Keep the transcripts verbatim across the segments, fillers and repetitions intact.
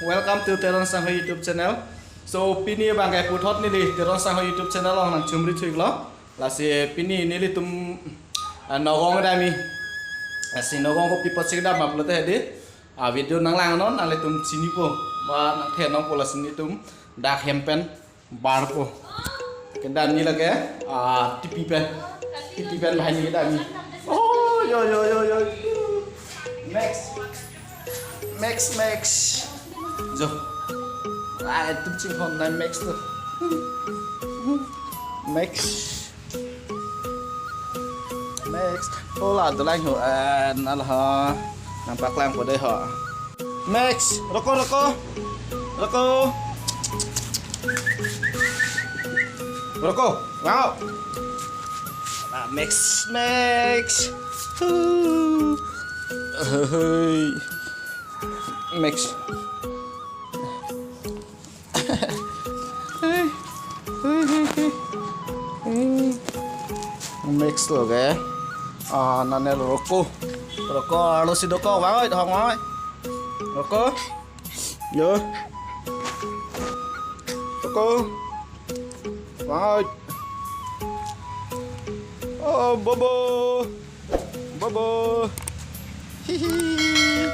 Welcome to Teron Sangho YouTube channel. So pini abang ke puthot neli Teron Sangho YouTube channel along nangchumri thuiklo. Lasi pini nelitum, ah, Nagaon kedam-i. Lasi Nagaon kopi apotsi kedam ma pulote hedi, ah, video nanglangnon, nanglitum chinipo, ba nangthenongpo, lasi nelitum dak hem pen barpo. Kedam-i lake, ah, tipi pen. Tipi pen banghini kedam-i. Oh, yo, yo, yo, yo. Max. Max, Max. Jo. Ah, itum chinghon na Max tu. Max. Max. Oh, la dolang ho. Eh, nal ha. Nangpaklangpo dei ho. Max, roko, roko. Roko. Roko. Wow. Ah, Max, Max. Hu. Hei. Max. Hei. Hei, hei, hei. Hei. Max lo ke. Ah, nane roko. Roko, arlosi dokok, wai, hong wai. Roko. Yo. Roko. Wai. Oh, Bobo. Bobo. Hihi.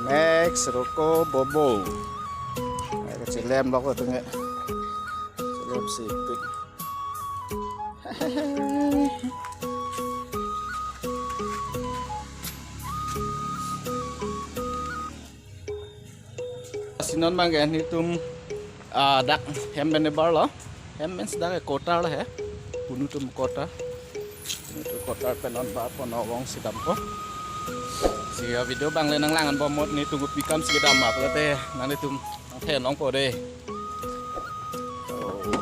Max, roko, Bobo. Ay, kachilem lok tu nge. Chilem sipik. Lasi non abang ke nelitum, ah, dak hem pen barlo. Hem pen si dak ke quarter lo he. Punu atum quarter. Punu atum quarter pen non barpo, Nagaon si dampo. Si, ah, video abang le nanglangdun bom, mo nelitum kopi akamsi kedam ma pulote nanglitum nangthenongpo dei. Oh.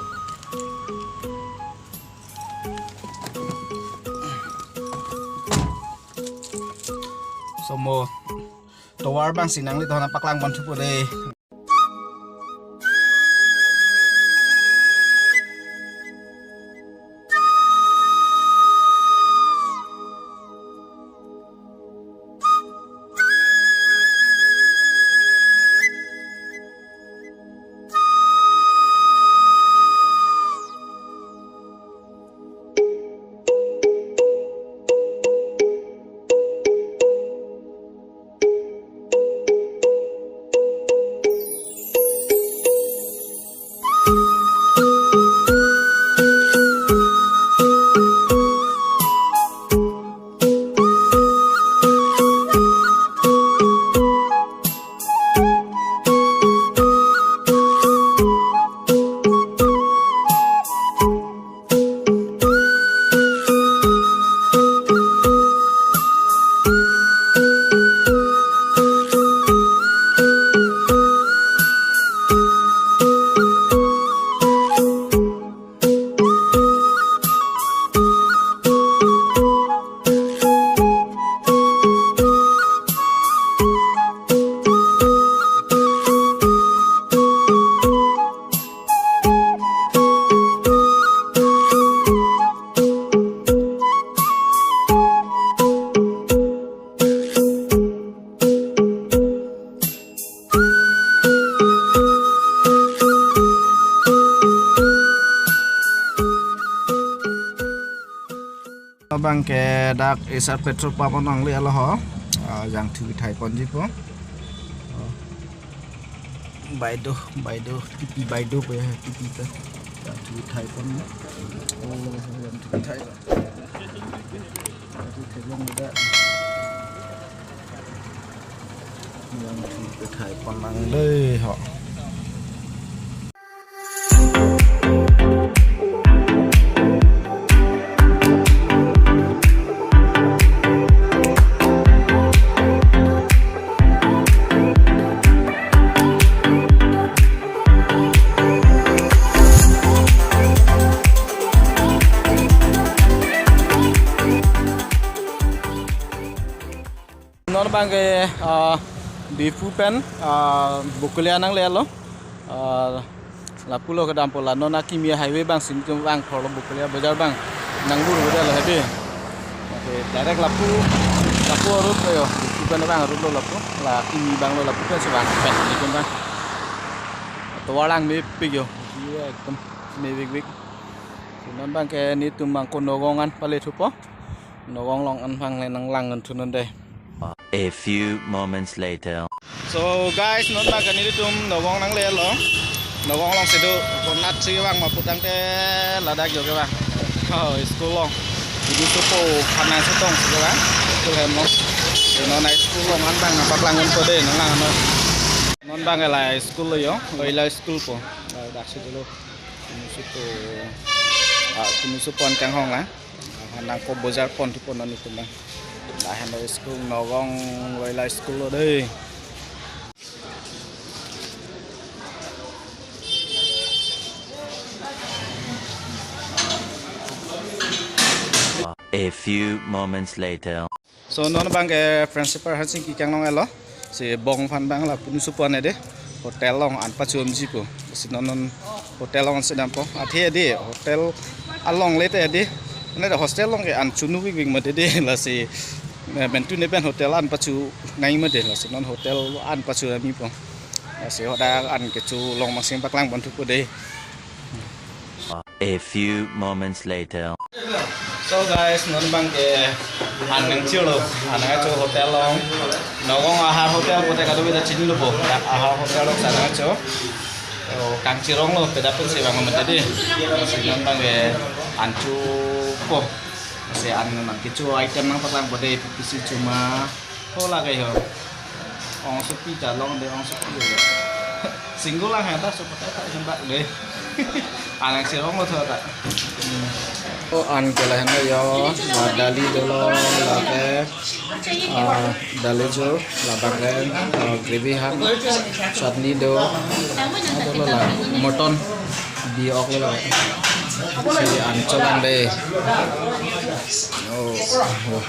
So mo tovar abang si nanglitumphan paklang pon thupo dei. Abang ke dak Esa petrol pump along le alo ho. Ah, jangthu kethai ponji po. Oh. Baido, baido, tipi baido po ya, tipi ta. Jangthu kethai pon. Oh, jangthu kethai. Jangthu kethai long da. Jangthu kethai pon nang dei ho. Non abang ke, ah, Diphu pen, ah, Bokolia nangle alo. Ah, lapulo kedam po la non akimi highway abang si nelitum vangthulo Bokolia bojar abang. Nang dur beda lah hedi. Oke, direct lapu, lapu road lo yo. Bukan orang road lo lapu. La kimi bang lo lapu kan sebang pen di kan bang. Tovar lang mepik yo. Iya, ekdom mepik pik. Non bang ke netum bang ko Nagaon an pale thupo. Nagaon along an bang le nang lang an thu non dei. A few moments later. So guys, non bang ke netum Nagaon nanglelo. Nagaon along si do, konat si bang ma putangte ladak jo ke bang. Oh, school along. Idu supo khana sutong si ke bang. School hem along. So non school along an bang paklang un ko dei, nang lang non. Non bang ke la school lo yo. Loyola school po. Ladak si dolo. Punu supo. Ah, punu supo an kanghong la. Nang ko bojar pon thupo non netum bang. Lahen lo school, Nagaon Loyola school lo dei. A few moments later. So non bang ke principal Hansing Kikang along elo. Si bong aphan bang la punu supo an dei. Hotel along an pachunji po. Si non non hotel along si dampo. Athe dei hotel along le te dei. Ne hostel along ke an chunu pik pik mati dei, lasi, eh, mentu ne pen hotel an pachu nai mati, lasi non hotel an pachu ami po. Lasi hadak an kecho along mangsing paklang pon thupo dei. A few moments later. So guys, non bang ke an nangchelo, an nangcho hotel along. Nagaon Ahar Hotel pute kadokave ta chinilo po. Ahar Hotel along si an nangcho. Oh, kangchirong lo, peda pen si bang mati dei. Si non bang ke an chopo. Si an nang kecho item nang paklang po dei, pisi chuma. Ho lake ho. Ongsopi ta long dei, ongsopi dei. Single lang heta so pakai ta hembak dei. An nangchirong lo tho ta. Hmm. Oh, an ke lahen lo yo, la dali dolo, lake, ah, dali jo, labang ke, ah, gravy han, chutney do, ado lo la, mutton, bi ok lo la. Si an cholang dei. Oh, oh.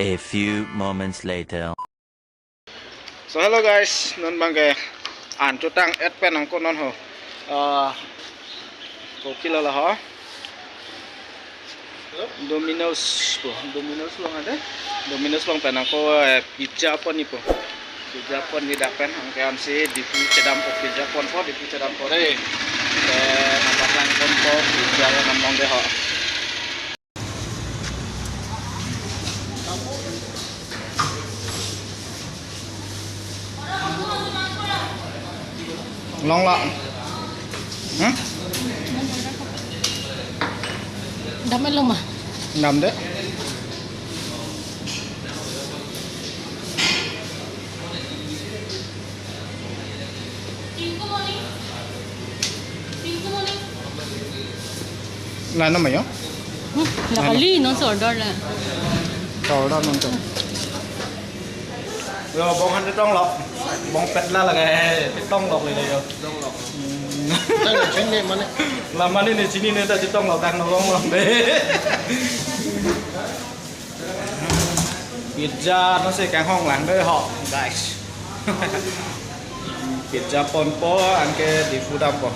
A few moments later. So hello guys, non bang ke an chotang et pen nang ko non ho. Ah, ko kilo la ho. Domino's po, Domino's along ade. Domino's along pen nang ko, eh, pizza ponji po. Pizza ponji dak pen, anke ansi Diphu chedampo, pizza ponpo, Diphu chedampo dei. Eh, nang paklang ponpo, pizza nang long dei ho. Long la. Hmm? Dam lo ma? Dam dei. La no mayo? Hmm, la kali non si order la. Order non to. Yo, bong han chetong lo. Bong pet la lake, chetong lo le yo. Chetong lo. Hmm. Tang chinine mane. La mane ne chinine ta chetong lo, tang no long long dei. Pizza no si kanghong lang dei ho, guys. Pizza ponpo, anke Diphu dampo.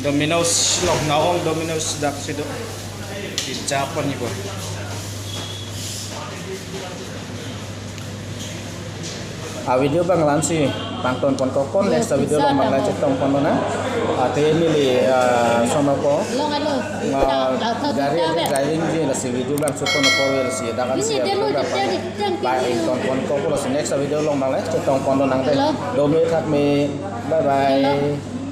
Domino's along, Nagaon Domino's dak si do. Pizza ponji po. A video bang la-ansi pangton pon kokpon, next video along bang la chetong pon nang. Athe neli, ah, sono ko. Long alo. Ah, gari driving ji, lasi video bang shoot pon ko, lasi dak ansi a video bang pangton pon kokpo, lasi next video along bang la chetong pon nang dei. Dome thakme. Bye bye.